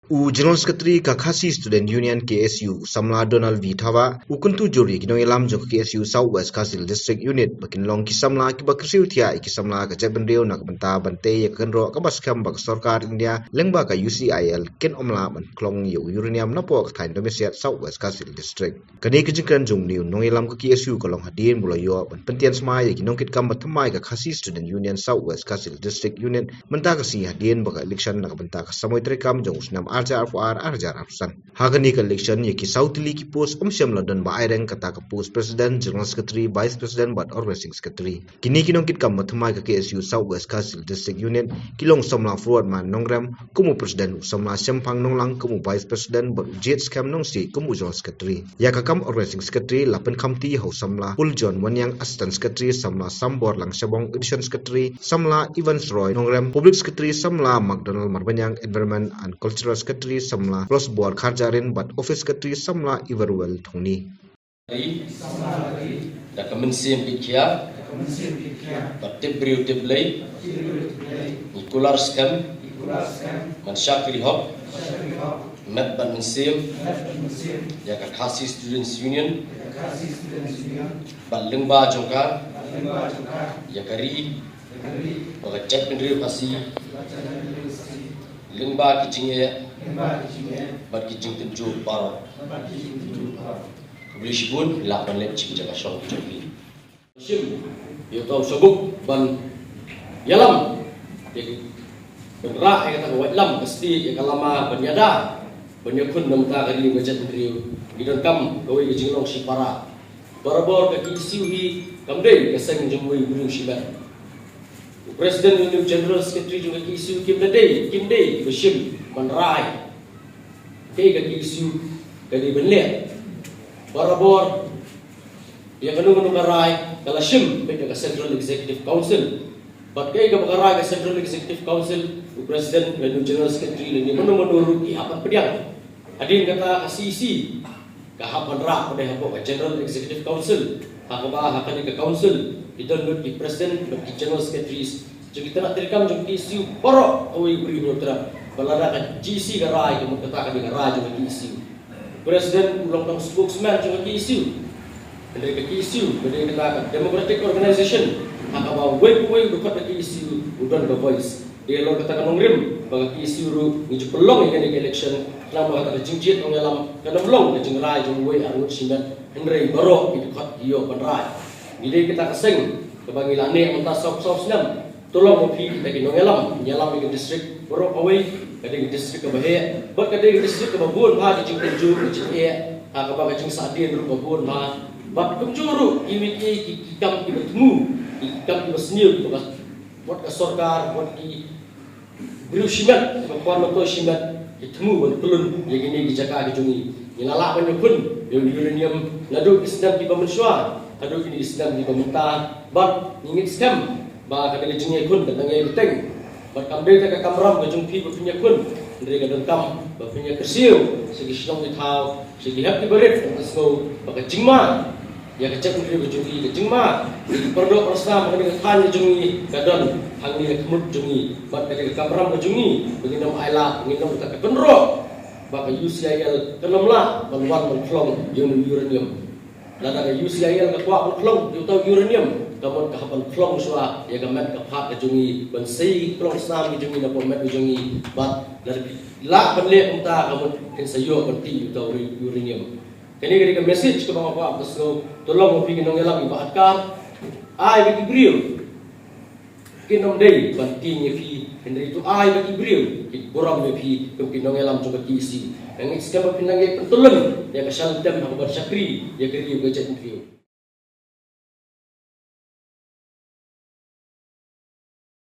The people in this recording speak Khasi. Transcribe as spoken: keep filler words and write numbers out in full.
U General Secretary ka Khasi Student Union, K S U, u samla Donald V Thawa, u kyntu jur ïa ki nongïalam jong ka K S U South West Khasi Hills District Unit ba kin long ki samla kiba kyrsiew thiah ïa ki samla ka jaitbynriew na ka bynta ban tei ïa ka kynroh kaba skhem ba ka sorkar India lyngba ka U C I L kin ym lah ban khlong ïa u uranium napoh ka thaiñ Domiasiat, South West Khasi Hills District. Kane ka jingkren jong une u nongïalam ka K S U ka long hadien ba u la ïoh ban pyntian smai ïa ki nongkitkam ba thymmai ka Khasi Student Union South West Khasi Hills District Unit mynta ka sngi hadien ba ka election na ka bynta ka samoi treikam jong u snem ar hajar arphew ar, ar hajar arphew san. Ha kane ka election ïa ki saw tylli ki post ym shym la don ba aireng, kata ka post President, General Secretary, Vice President bad Organizing Secretary. Kine ki nongkitkam ba thymmai ka K S U South West Khasi Hills District Unit ki long u samla Forward Man Nongrem kum u President, u samla Shemphang Nonglang kum u Vice President bad u Jied Skhem Nongsiej kum u General Secretary. Ïa ka kam Organizing Secretary la pynkhamti ha u samla Pul John Wanniang, Assistant Secretary samla Sambor Lang Shabong, Additional Secretary samla Evans Roy Nongrem, Public Secretary samla McDonald Marbaniang, Environment and Cultural Secretary samla Prosbor Kharjahrin bad Office Secretary samla Everwell Thongni. Da ka mynsiem ki khia, bad tip briew tip Blei, ngi kular skhem ban shakri hok met bad mynsiem ïa ka Khasi Students Union, bad lyngba jong ka ïa ka ri bad ka jaitbynriew Khasi, lyngba ki jingeh bad ki jingtynjuh baroh. Khublei shibun, lah ban leit sha ki jaka shong ki jong phi. Shim ïa uta u sabuk ban ïalam, ïa ki, ban rah ïa kata ka waitlam ka stieh, ïa ka lama ban ïada ban ïakhun na ka bynta ka ri ka jaitbynriew. Ngi donkam kawei ka jinglong shipara. Barabor ka K S U hi kam dei ka seng jong uwei u briew shimet. U President ne u General Secretary jong ka K S U kim da dei, kim dei kiba shim ban rai kaei ka K S U ka dei ban leh. Barabor ïa kano kano ka rai ka la shim beit da ka Central Executive Council. Bad kaei kaba ka rai ka Central Executive Council, u President lane u General Secretary lane mano mano ruh ki hap ban pdiang. Hadien kata ka C E C ka hap ban rah pat hapoh ka General Executive Council. Ha kaba ha kane ka council ki don lut ki President bad ki General Secretaries jong ki tnat treikam jong ka K S U baroh, kawei u briew hynñiewtrep. Bad lada ka G E C ka rai, ka mut kata ka dei ka rai jong ka K S U. President u long tang spokesman jong ka K S U. Hynrei ka K S U ka dei kata ka democratic organization ha kaba uwei pa uwei u dkhot ka K S U u don ka voice. Dei halor kata ka nongrim ba ka K S U ruh ngi ju pynlong ïa kane ka election, khnang ba kata ka jingjied nongïalam kan ym long ka jingrai jong uwei ar ngut shimet, hynrei baroh ki dkhot ki ïoh ban rai. Ngi dei kata ka seng kaba ngi la neh mynta saw saw snem. To long ma phi kita ki nongïalam, ngi ïalam ïa ka district baroh kawei, ka dei ka district kaba heh bad ka dei ka district kaba bun bha ki jingtynjuh ki jingeh, ha kaba ka jingsahdien ruh ka bun bha. Bad kumjuh ruh kiwei ki, ki kam kiba thmu, ki kam kiba sniew kiba, wat ka sorkar, wat ki briew shimet, kiba kwah ban ïoh shimet, ki thmu ban klun ïa kine ki jaka ki jong ngi. Ngi la lah ban ïakhun ïa u uranium naduh ki snem kiba mynshuwa haduh kine ki snem kiba mynta. Bad ngi ngeit skhem ba ka dei ka jingïakhun ka dang ïai bteng. Bad kam dei tang ka kamram ka jong phi ba phin ïakhun, hynrei ka donkam ba phin ïakyrsiew sha ki shnong ki thaw, sha ki hep ki barit, ban pynsngew ba ka jingma ïa ka jaitbynriew ka jong ngi, ka jingma ïa ki paralok parasnam ha kane ka thaiñ ka jong ngi ka don hangne ha khmut jong ngi. Bad ka dei ka kamram ka jong ngi ba ngin ym ailad, ba ngin ym, kata ka kynroh ba ka U C I L kan ym lah ban wan ban khlong ïa une u uranium. Lada ka U C I L ka kwah ban khlong ïa uta u uranium, ka mut ka hap ban khlong shuwa ïa ka met ka phad ka jong ngi, ban sei ki paralok parasnam ki jong ngi napoh met ka jong ngi. Bad lada ki lah ban leh kumta, ka mut kin sa ïoh ban tih ïa uta u uranium. Kane ka dei ka message kaba nga kwah ban pynsngew. To long ma phi ki nongïalam kiba atkar, ai ba ki briew kin ym dei ban tieng ïa phi, hynrei to ai ba ki briew kin burom ïa phi kum ki nongïalam jong ka K S U. Nga ngeit skhem ba phin nang ïa pyntylun ïa ka shaltem ha kaba shakri ïa ka ri ka jaitbynriew.